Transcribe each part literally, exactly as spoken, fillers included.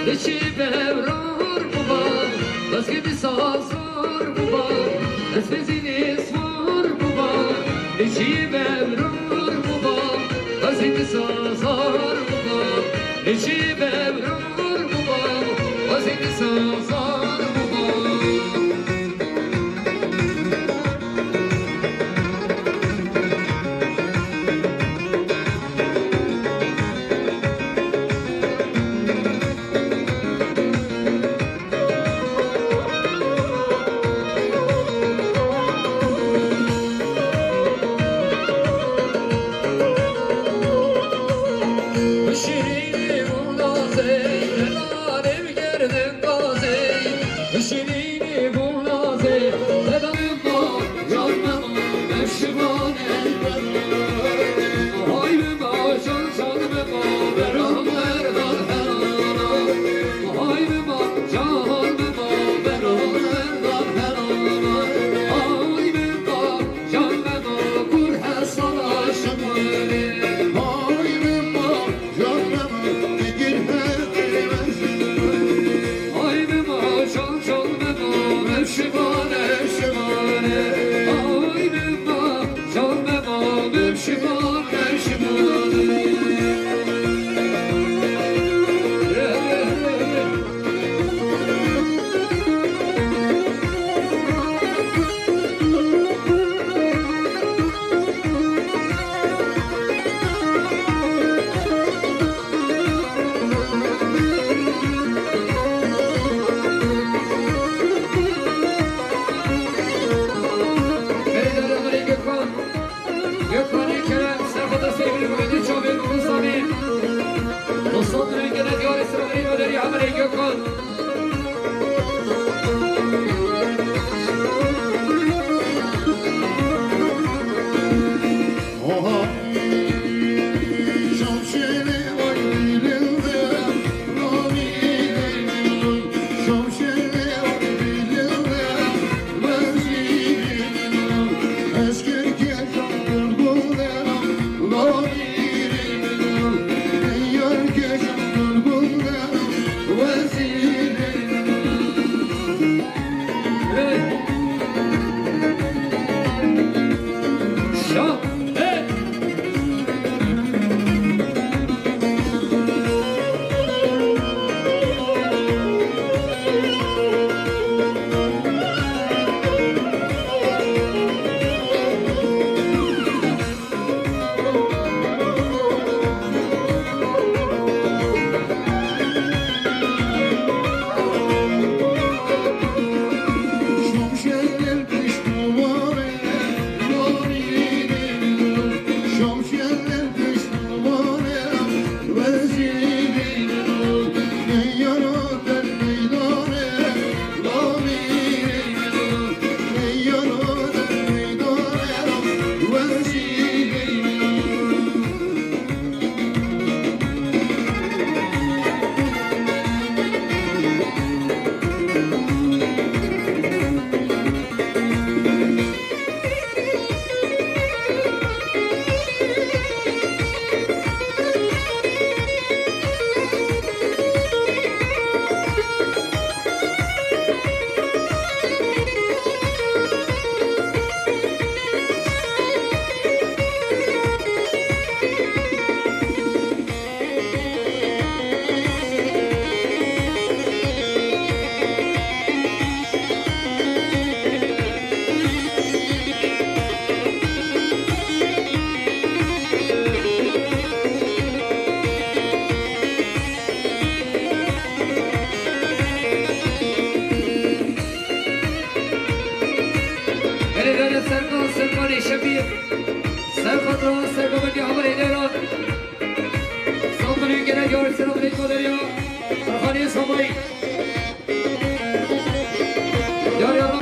Diçî bevror bû bal, destgirtî sazor bû bal, destbêzînê sor bû bal. Diçî bevror bû bal, destgirtî sazor bû bal. Diçî bevror bû bal, destgirtî sazor bû bal. Şirînî bû nazê, helalê bi gerdin gazê. Şirînî bû nazê, helalê ma, can me ma, mevşivanê. Hay me ma, can can me ma, beran berdan helala. Hay me ma, can me ma, beran berdan helala. Hay me ma, can me ma, kur hesala şimanê. Hay me ma, can me ma, digir her keyme şimanê. Hay me ma, can can me ma, mevşivanê, şimanê. Hay me ma, can me ma, mevşivanê, şimanê. Gökhan'ı Kerem, Serhat Asayı, Mehmet Çabi, Mustafa. Dostlar, gelin, diyarı, sıra, Gökhan. Belê dere serkan serkanê şevî. Serkan ra serkan bendî haberê dera. Sambulî gele yar selam aleykum derya. Tarxanê Samayî. Yar yar.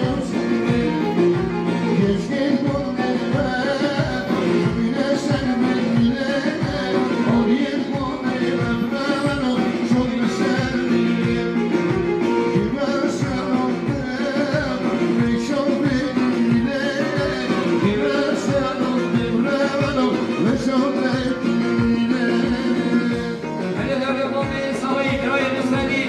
Hele derdê mamê Sahayî, birayê Nusrelî,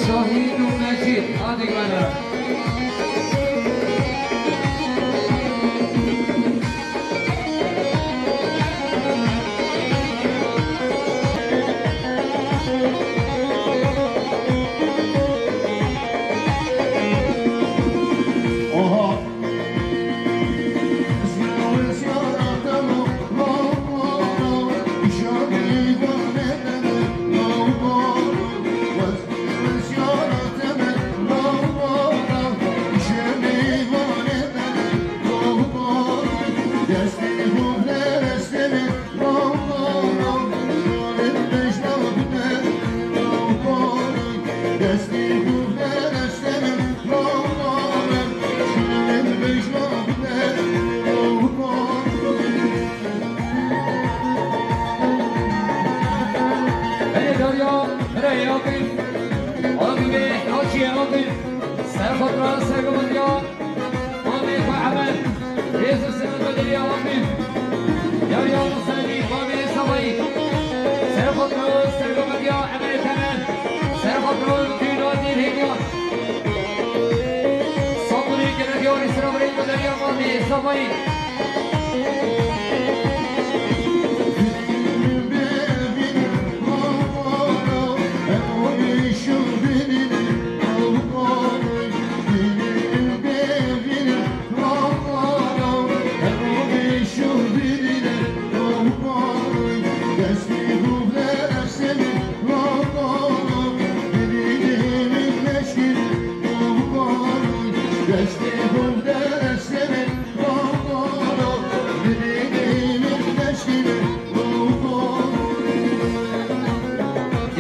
Şahîd û Mecîd, hadi gel. Hey, Derya, hey, Akif. Akif, Naçiye, Akif. Serxotra, sergomendiya. Mamê xwe Emed, rêz û silav bi derya Akif. Yariya Musevî, mamê Savayî. Serxotra, sergomendiya Emed Temer. Serxotra, tûna Dêrhêniya. Sabûnê gelek yarî silav rêz bi derya mamê Savayî.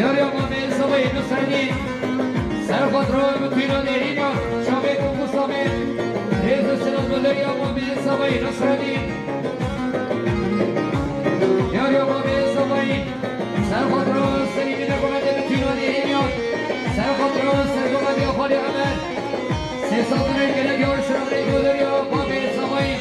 Yariya Mamê Savayî Nusrenî, serxotra bi tûna Dêrhêniya, çavê Kûkû Samê, rêz û silav bi derya Mamê Savayî Nusrenî. Yariya Mamê Savayî, serxotra serî bîne gomete bi tûna Dêrhêniya, serxotra sergomendiya xalê Emed. Sê sed û neh gelek yarî silav rêz bi derya Mamê Savayî.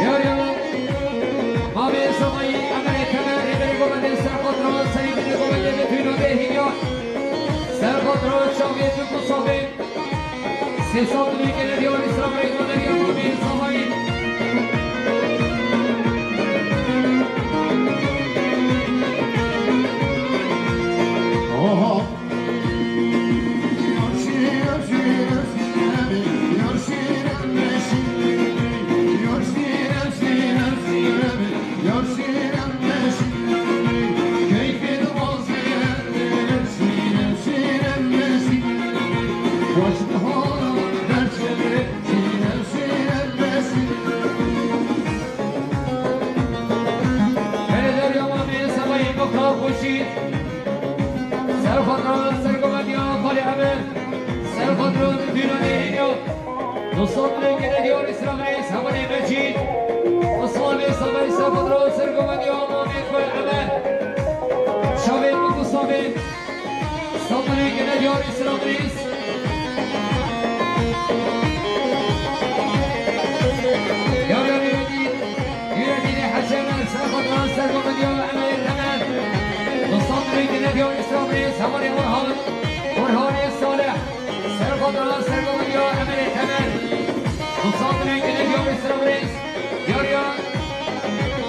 Yariya Mamê Savayî, Emerê Temer, rêberê govendê serxotra serî bîne govendê bi tûna Dêrhêniya. Serxotra çavê Kûkû Samê. Sê sed û neh gelek yarî silav rêz bi derya Mamê Savayî. Oho. Belê derya Mamê Savayî, Muxtar Xurşîd. Serxotra sergomendiya xalê Emed. Serxotra dîna Dêrhêniya. Nusret Lêkine diyarî Siramirês, hevalê Mecîd. Osmanê Savayî, serxotra sergomendiya mamê xwe Emed. Çavê Kûkû Samê. Sabûnê gele diyarî Siramirês. Yar yar Nûreddîn, Nûreddînê Hecî Emer, serxotra sergomendiya Emerê Temer. Sabûnê gele diyarî Siramirês, hevalê Orhan, Orhanê Salih, serxotra sergomendiya Emerê Temer. Sabûnê gele diyarî Siramirês. Yariya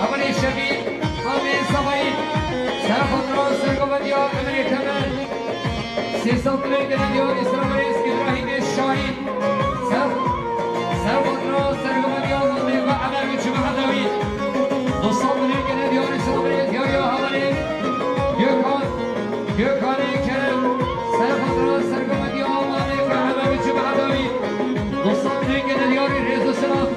Emelê Şevî, Mamê Savayî, serxotra sergovendiya Emelê Temer. Sê sed lê gele diyarî Siramirês Îbrahîmê Şahîn. Ser, serxotra sergovendiya Mamê ve Emel Biçim Edewî. Du sed lê gele diyarî Siramirês Yariya Hevalê Gökhan, Gökhanê Kerem. Serxotra sergovendiya Mamê ve Emel Biçim Edewî. Du sed lê gele diyarî rêz û silav.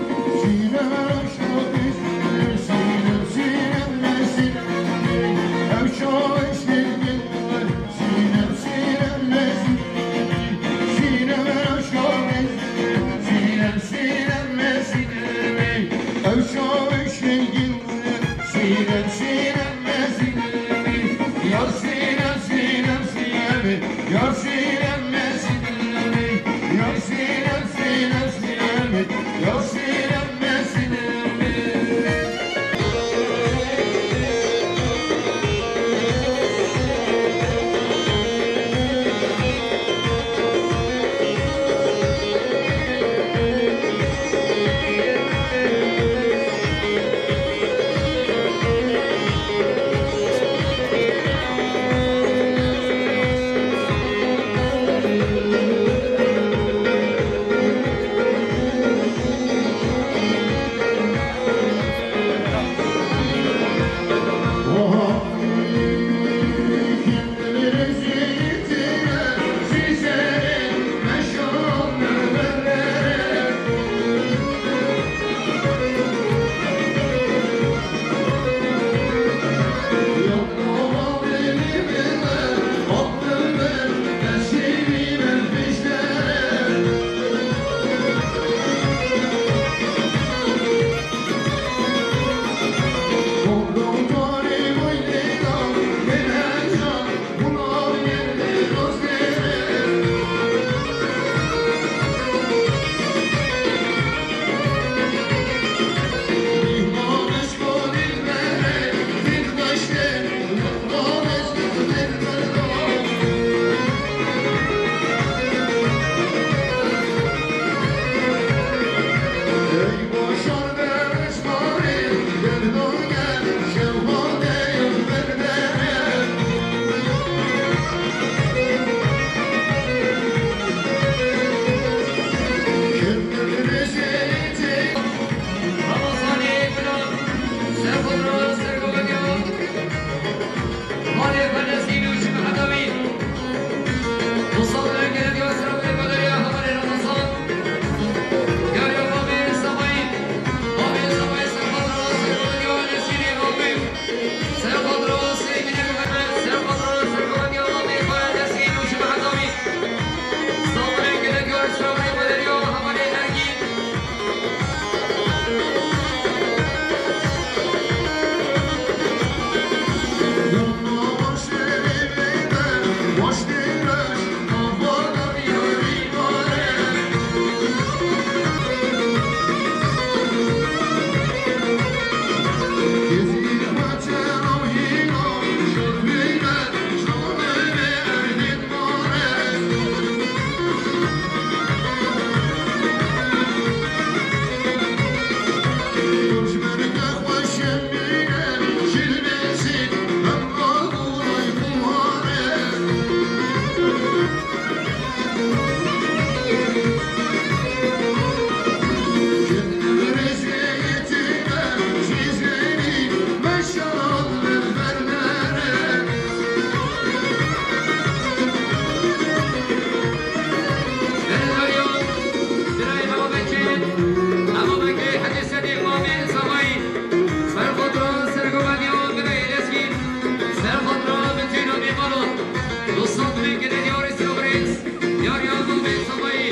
Yar yar mamê Sabayî,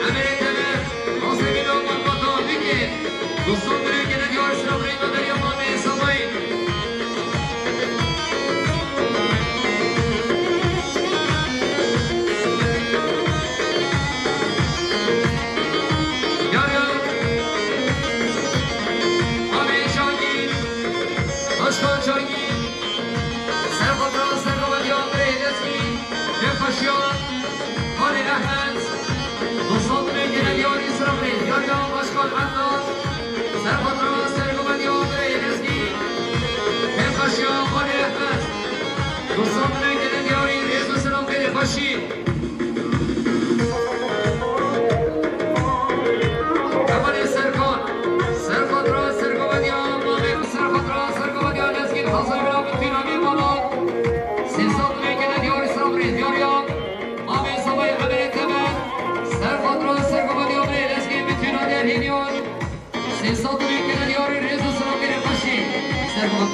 Emirê Teber, Asebî Loman Bata, Bikê, Dostan Birê, Gele Diyar, Sira Birê, Nader ya mamê Sabayî. Yar yar, mamê Şangî, Başkan Şangî, Serxotra, serxovediya birê Lezgî, kêfxweşiya Xalê Ehmed, dostan birê gele diyarî sira birê, diyariya Başkan Ednan, serxotra, serxovediya birê Lezgî, kêfxweşiya Xalê Ehmed, dostan birê gele diyarî rêz û silam xêrê xweşî. Hevalê Serkan, serxotra, serxovediya mamê, serxotra, serxovediya Lezgîn, hazir bila bi tîna mî mala. Sê sed lê gele diyarî sira birê, diyariya mamê Sabayê Emirê Teber, serxotra, serxovediya birê Lezgîn bi tîna derhîniyan. Sê sed lê gele diyarî rêz û silam xêrê xweşî. Serxot.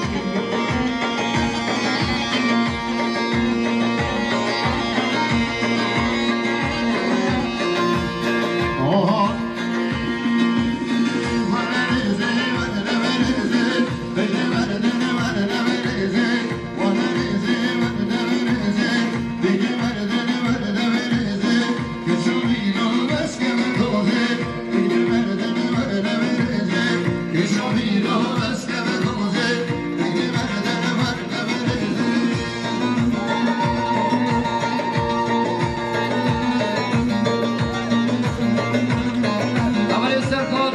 Hevalê Serkan,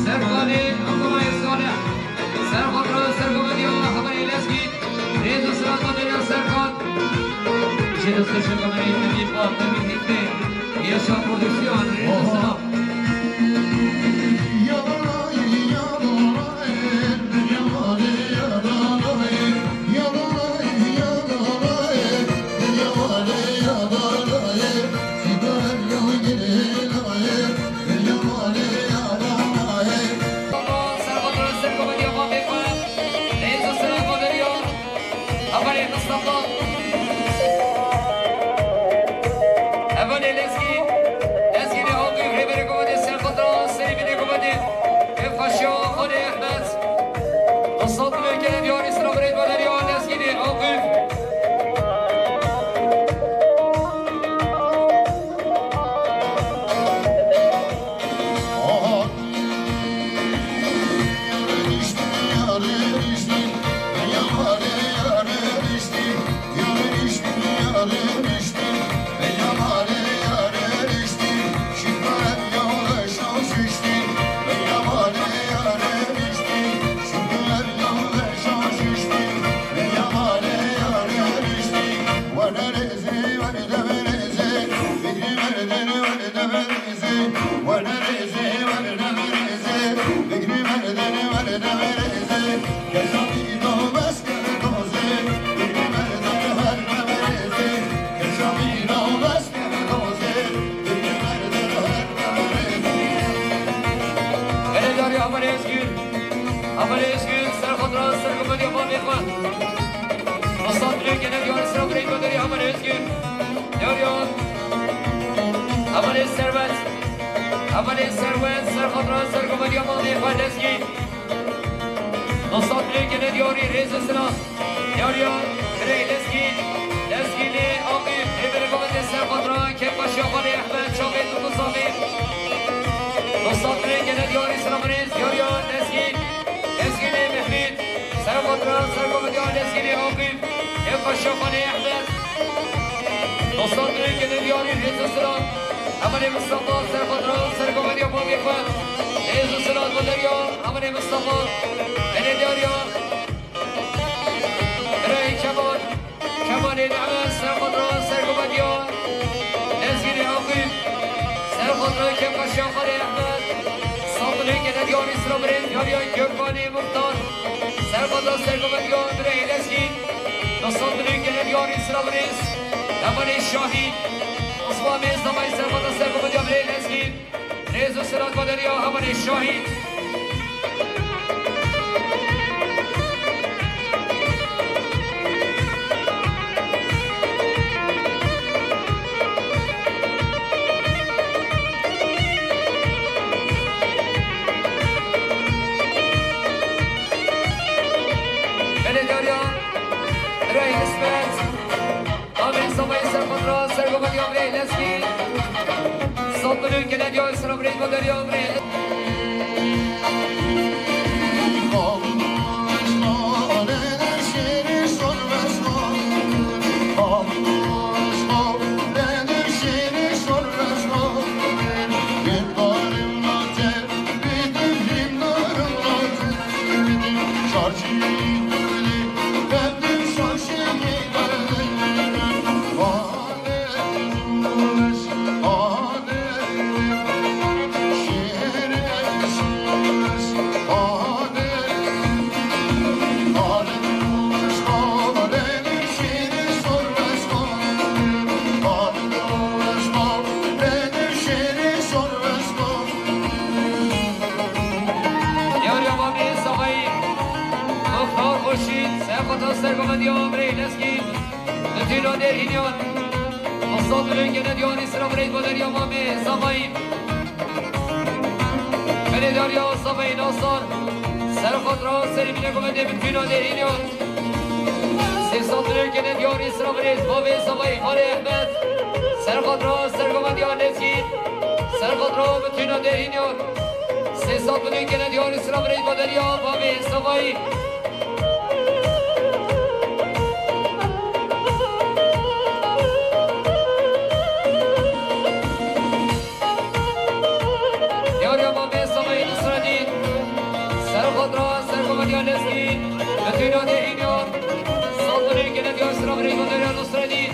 Serkanê Abdullah Salih, serxotra, serxovediya hevalê Lezgî, rêz û silam xêrê Serkan. Jê destê Serkanê, Emîn Bab, Emîn Hikmê, Yaşa Prodüksiyon, rêz û silam. Hevalê Mistefa. Hevalê Lezgî. Lezgînê Aqîf, rêberê Guvedê, serxotra, serî binê Guvedê. Kêfxweşiya Xalê Ehmed. Dostan dilê gele diyarî sira birê Baderiya Lezgînê Aqîf. Belê diyarî Hevalê Özgür. Hevalê Özgür, serxotra, serxovediya bavê xwe. Dostan dilê gele diyarî sira birê Baderiya Hevalê Özgür. Diyariya Hevalê Serwet. Hevalê Serwet, serxotra, serxovediya bavê xwe Lezgî. Dostan dilê gele diyarî rêz û silam. Diyariya birê Lezgîn, Lezgînê Aqîf, rêberê Guvedê, serxotra, kêfxweşiya Xalê Ehmed, çavê tu tu zavê. Dostan dilê gele diyarî sira birê, diyariya Lezgîn, Lezgînê Mehmîd, serxotra, serxovediya Lezgînê Aqîf, kêfxweşiya Xalê Ehmed. Dostan dilê gele diyarî rêz û silam. Hevalê Mistefa, serxotra, serxovediya bavê xwe. Rêz û silam Baderiya, hevalê Mistefa. Belê diyariya. Birayê Kemal, Kemalê Nehmet, serxotra, serxovediya Lezgînê Aqîf, serxotra, kêfxweşiya Xalê Ehmed, dostan dilê gele diyarî sira birê, diyariya Gökhanê Muxtar, serxotra, serxovediya birayê Lezgîn, dostan dilê gele diyarî sira birê, Hevalê Şahîn, Osman Bey Sabayî, serxotra, serxovediya birê Lezgîn. Rêz û silat Baderiya Hevalê Şahîn. Ya birê Lezgî. Sat milyon gene diyor, sıra birê Badarya birê. Yar ya Mamê Savayî, Muxtar Xurşîd, Serxota Sergovendiya Amrê Lezgî, Bütüna Derhînyan, Ustad Bülent Genel Yarî Sıra Birey Baderiya Mamê Savayî. Belê Darya Savayî Nasar, Serxotra Serî Bine Govendê Bütüna Derhînyan. Sê sed milyon gene diyarî sira birêz, bavê Savayî, Xalê Ehmed. Serxotra Sergovendiya Lezgî. Serxotra Bütüna Derhînyan. Sê sed milyon gene diyarî sira birêz, baderiya, bavê Savayî. Yar ya Mamê Savayî Nusredîn, Serxotra Sergovendiya Lezgî, Betûna Derhînyan, Saltanê gene diyar sira birê Goderya Nusredîn.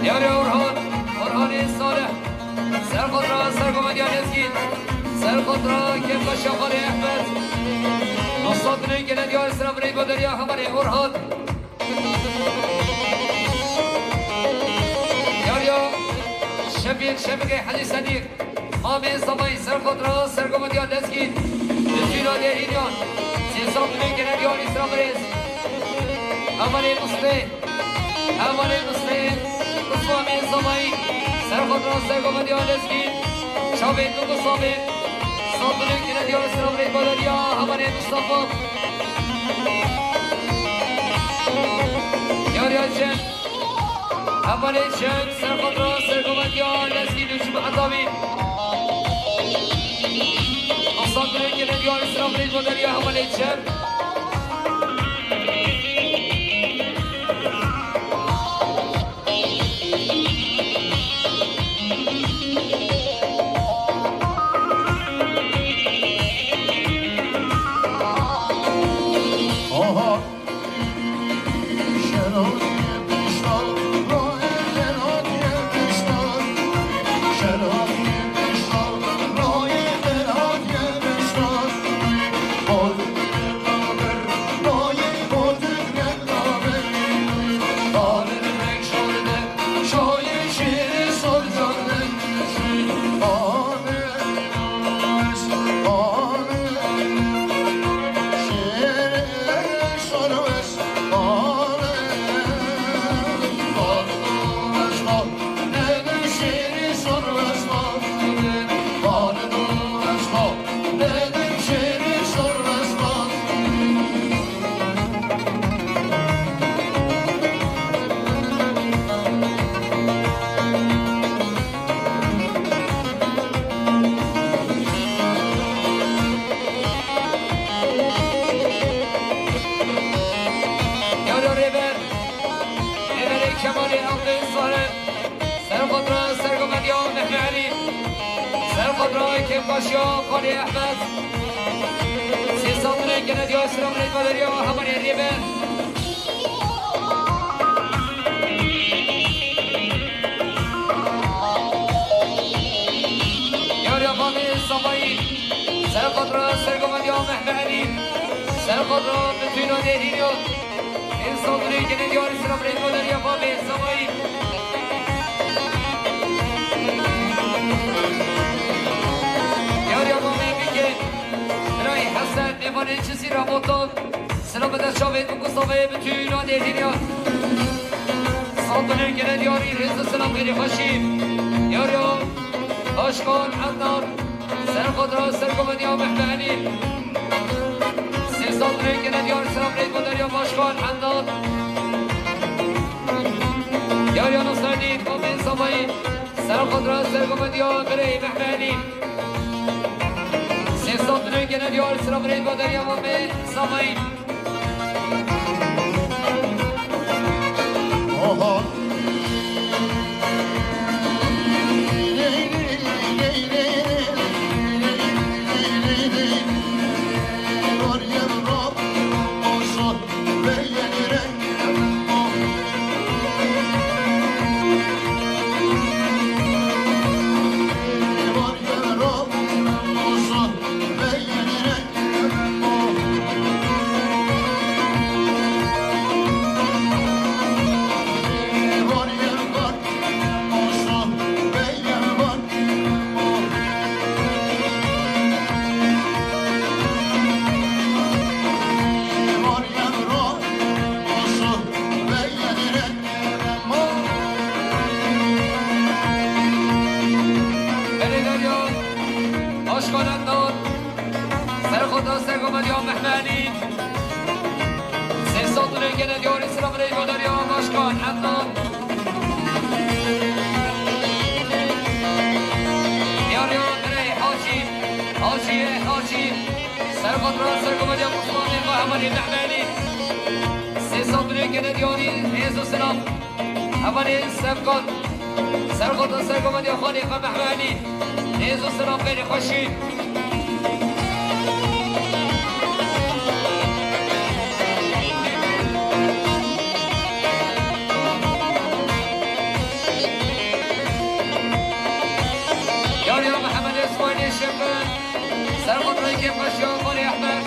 Yarê Orhan, Orhanê Salih, Serxotra Sergovendiya Lezgî, Serxotra Kêfxweşa Xalê Ehmed, Nusrat Nû gene diyar sira birê Baderiya Hevalê Orhan. Yarya Şefîq, Şefîqê Hecî Sedîq, Mamê Savayî, Serxotra Sergovendiya Lezgî, Lütfîna Derhînyan, Sêsan Dulê gene diyarî sira birêz. Hevalê Muslê, Hevalê Muslê, Usmamê Savayî, Serxotra Sergovendiya Lezgî, Çavê Dugu Savê, Sandulê gene diyarî sira birêz, Baderiya Hevalê Mustafa. Yarya Şen, Hevalê Şen, Serxotra Sergovendiya Lezgî, Nûcî Mehetabî. Sandulê gene diyarî sira birêz, Baderiya Hevalê Şen. Yaro Rêber, Rêberê Kemalê Aqil Sare, Serxotra Sergovendiya Mehmet Elî, Serxotra Kêfbaşiya Xalê Ehmed, Sêsan Dulê gene diyar sira birêz, Baderiya Hevalê Rêber. Hîriyot. Ênsan dilê gene diyarî sira birêz Baderiya Babê Samayî. Diyariya Babê Bike. Birayê Hesen, mêvanê çi sira botan. Sira bide çavê ku Mustafayê bi tûna dê hîriyot. Sandilê gene diyarî rêz û silam xêrê xweşî. Diyariya Başkan Ednan. Ser xwe dira ser komediya Mehme Elî. Sê sal dirêkine diyar sira birêk Baderiya Başkan Ednan. Diyariya Nasreddîn, Babê Samayî. Ser xwe dira ser komediya birê Mehme Elî. Sê sal dirêkine diyar sira birêk Baderiya Babê Samayî. Belediya Başkan Ednan. Serxota Sergomediya Mehme Elî. Sê sal dilê gene diyarî sira birê Baderiya Başkan Ednan. Diyariya birê Hacî. Hacî, Hacî. Serxota Sergomediya Osmanê ve hevalê Mehme Elî. Sê sal dilê gene diyarî rêz û silam. Hevalê Sevkan. Serxota Sergomediya xalê xwe Mehme Elî. Rêz û silam xêrê xweşî. Diyariya Mehemedê Swayînê Şefin. Serxota kêfxweşiya xalê Ehmed.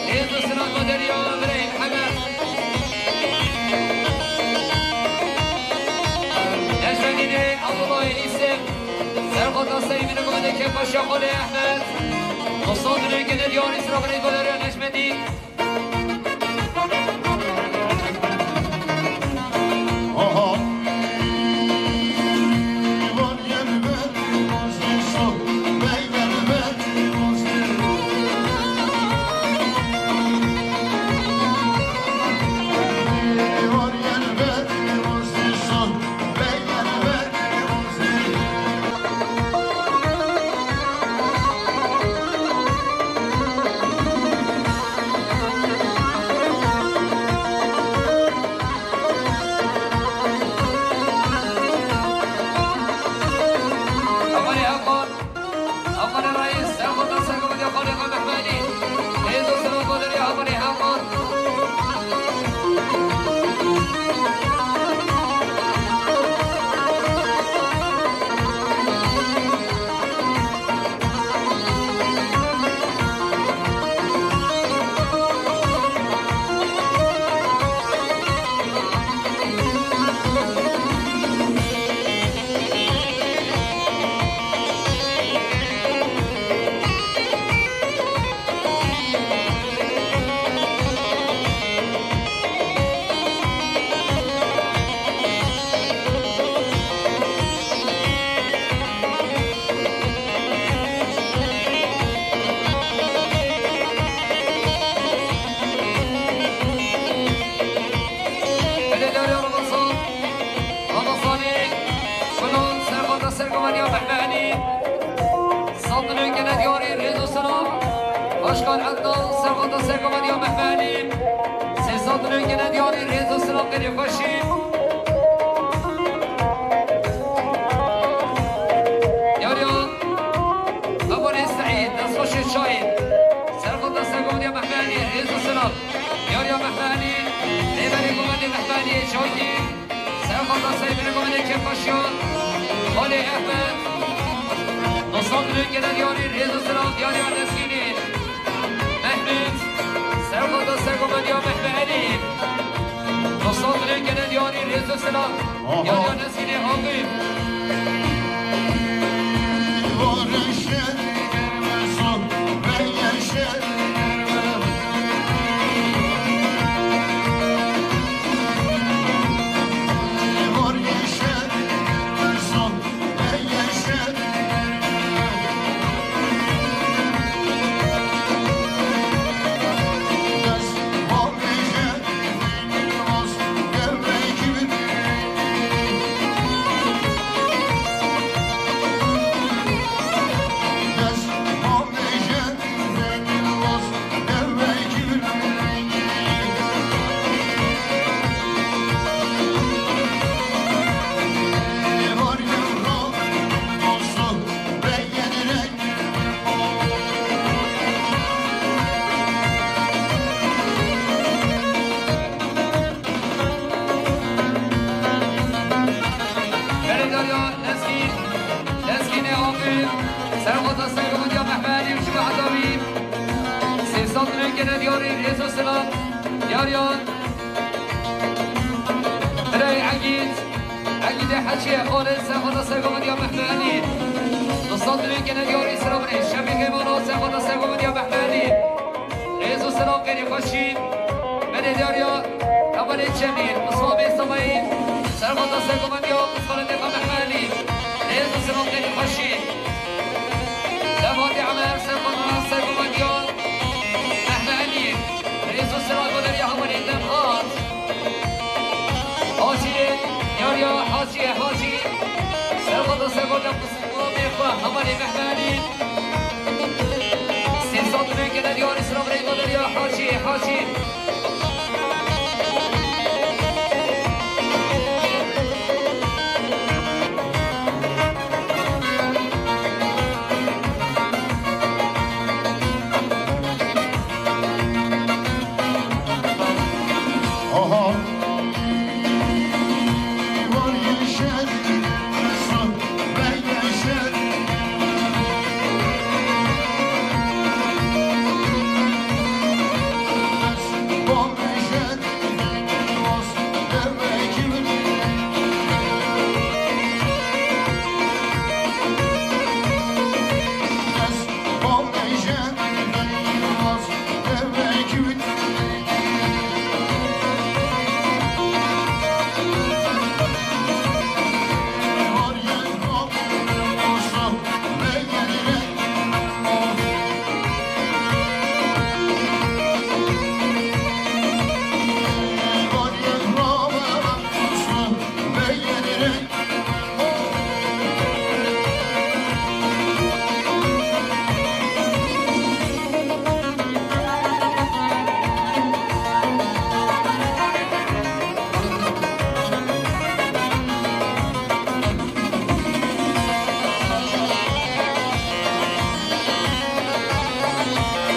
Rêz û silam Baderiya birê Mihemed. Necmedînê Abdullahê Îsem. Serxota Seyîdê Mihemed kêfxweşiya xalê Ehmed. Dostan dilê gene diyarî sira birê Baderiya Necmedîn. Amanê Hakan, Amanê Reis, Serxota Sergomediya xalê xwe Mehme Elî. Rêz û silam Baderiya Amanê Hakan. Belediya Ramazan, Ramazanê, Gulan, Serxota Sergomediya Mehme Elî. Sandinê gene diyarî rêz û silam. Başkan Ednan, Serxota Sergomediya Mehme Elî. Sê sandinê gene diyarî rêz û silam xêrê xweşî. Diyariya Hevalê Seîd, destxweşê çayê. Serxota Sergomediya Mehme Elî, rêz û silam. Diyariya Mehme Elî, rêberê Komendê Mehme Elî Cahî. Serxota Seyîdê Komendê Kêfxweşiya Xalê Ehmed. Dostan dilê gene diyarî rêz û silam diyariya Lezgînê. Mehmet. Serxwata Sergomendiya Mehme Elî. Dostan dilê gene diyarî rêz û silav. Aha. Yariya Nesînê Agî. Beredariya Lezgîn, Lezgînê Agî, Serxwata Sergomendiya Mehme Elî û cemaeta wî. Sê sed milyon gene diyarî rêz û silav. Yariya Birayê Egîd, Egîdê Hecî, Xalid, Serxwata Sergomendiya Mehme Elî. Du sed milyon gene diyarî sira binê. Şemî Xêmana, Serxwata Sergomendiya Mehme Elî. Rêz û silav, xêrî xweşî. Benê diyariya Hevalê Cemîl, Musabê Semayî, Serxwata Sergomendiya Musxaletê xwe Mehme Elî. Rêz û silav, xêrî xweşî. Levhatê Emer, Serxwata Sergomendiya Mehme Elî. Rêz û silav, Goderiya Hevalê Demhat. Hacî, diyariya Hacî, Hacî. Serxwata Sergomendiya Musabê xwe Hevalê Mehme Elî. Sê sed milyon gene diyarî sira birê Goderiya Hacî, Hacî.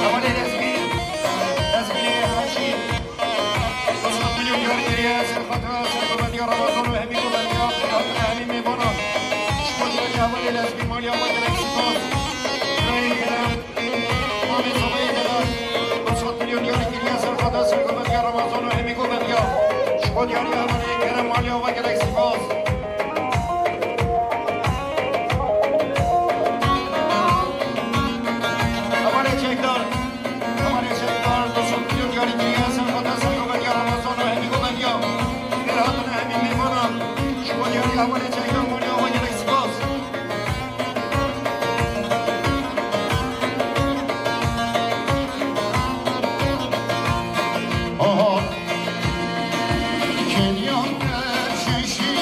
Hevalê Lezgî, Lezgînê Hecî. Dostan milyon diyarî kiriye, Serxwata Sergomendiya Ramazan û hemî gomendiya, hemî mêvanan. Ji bo diyarî hevalê Lezgî maliya we gelek spas. Birayê Kerem, Mamê Semayê delal. Dostan milyon diyarî kiriye, Serxwata Sergomendiya Ramazan û hemî gomendiya. Ji bo diyarî hevalê Kerem maliya we gelek spas. Hevalê çekdar. Hevalê çekdar, du sed milyon diyarî kiriye, Serxwata Sergomendiya Ramazan û hemî gomendiya. Xêr hatine hemî mêvanan. Ji bo diyarî hevalê çekdar maliya we gelek spas. Aha. Kenyan şeşî.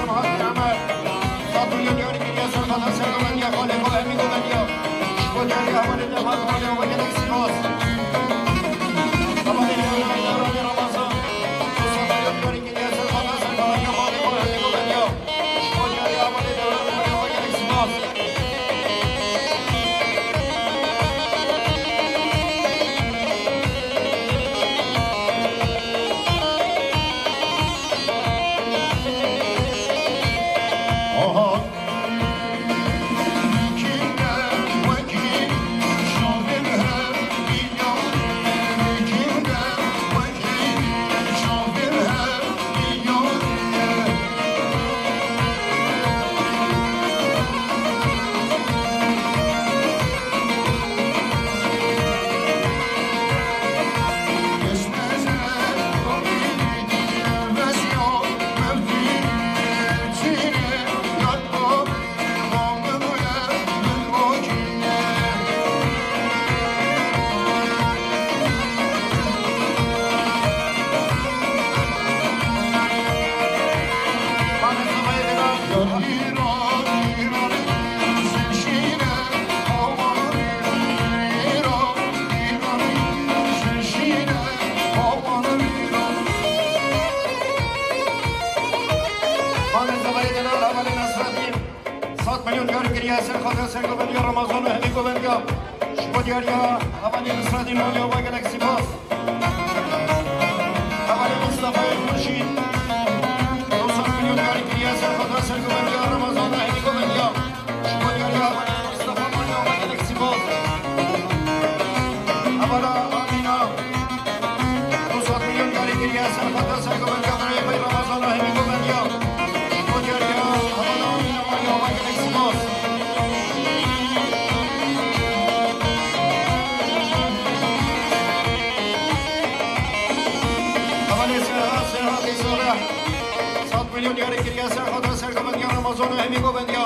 Muhammed Emel, sed milyon diyarî kiriye ser xatir sergovendiya xalê xwe Hemî Govendiya. Ji bo diyariya hevalê dev hat xalê xwe gelek spas. Hevalê dev hat xalê Ramazan, sed milyon diyarî kiriye ser xatir sergovendiya xalê xwe Hemî Govendiya. Ji bo diyariya hevalê dev hat xalê xwe gelek spas. Xanê Zebayê Delal, hevalê Nasreddin. Sed milyon diyar kiriye ser xatir sergovendiya Ramazan û Hemî Govendiya. Ji bo diyariya hevalê Nasreddin, maliya we gelek spas. Hevalê Mustafa Elmurşîd, du sed milyon diyar kiriye ser xatir sergovendiya Ramazan û Hemî Govendiya. Ji bo diyariya hevalê Mustafa, maliya we gelek spas. Hevala Amîna. Du sed milyon diyarî kiriye ser xatir sergovendiya birayê me Ramazan û Hemî Govendiya. Ji bo diyariya hevala Amîna, maliya we gelek spas. Hevalê Serhat, Serhatê Salih. Sed milyon diyarî kiriye ser xatir sergovendiya Ramazan û Hemî Govendiya.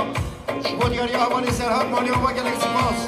Ji bo diyariya hevalê Serhat, maliya we gelek spas.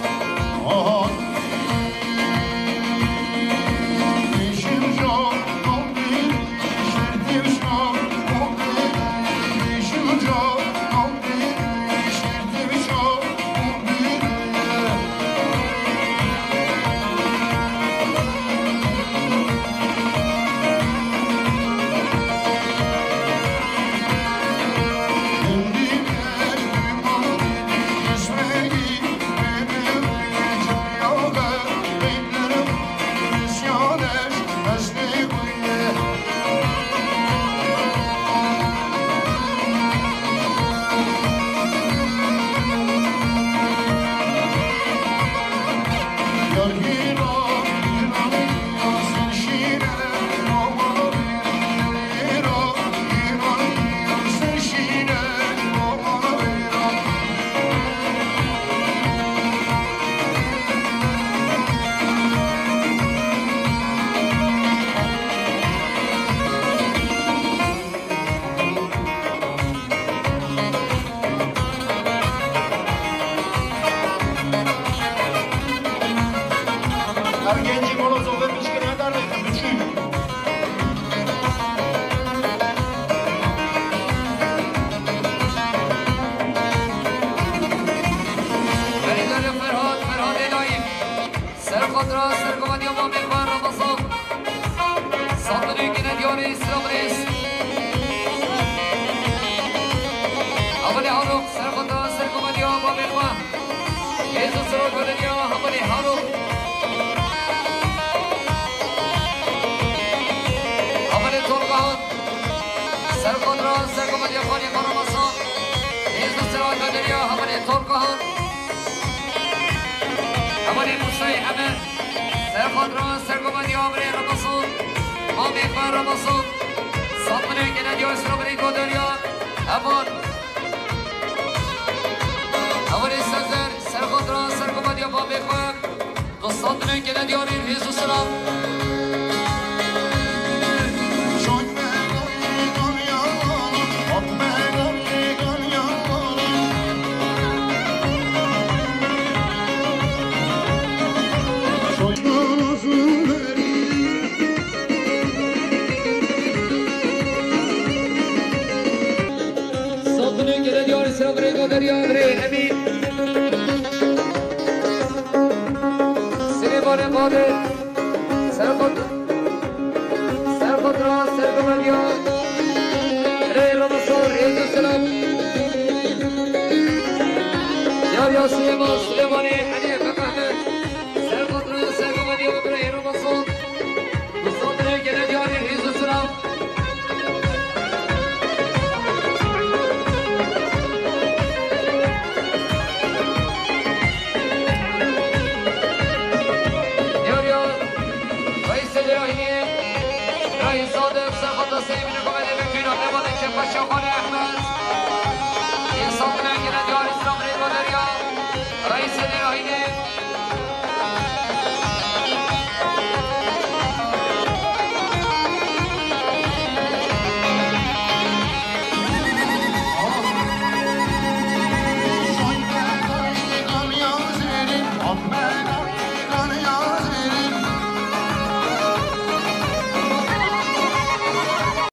Ev gencî molozovê biçikine derdixin, biçûk. Berîdarê Ferhat, Ferhatê Naîf. Ser xatira sergovendiya mamê xwe Ramazan. Sandinê gine diyarê Îsra Birêz. Hevalê Harok, ser xatira sergovendiya mamê xwe. Hêz û sira gulediya hevalê Harok. Hevalê Tolga Han. Ser xatira sergovendiya xalê xwe Ramazan. Hêz û sira gulediya hevalê Tolga Han. Hevalê Musayê Emer. Ser xatira sergovendiya birê Ramazan. Mamê xwe Ramazan. Sandinê gine diyarê Îsra Birêz, diyariya heval. Hevalê Sezer, ser xatira sergovendiya bavê xwe, dostan dilên gele diyarî hêz û silav. Yadrê Emîn. Silêmanê Qadir. Serxot. Serxot ra sergomeliya. Rê Ramazan, rê Selam. Yar ya Silêman.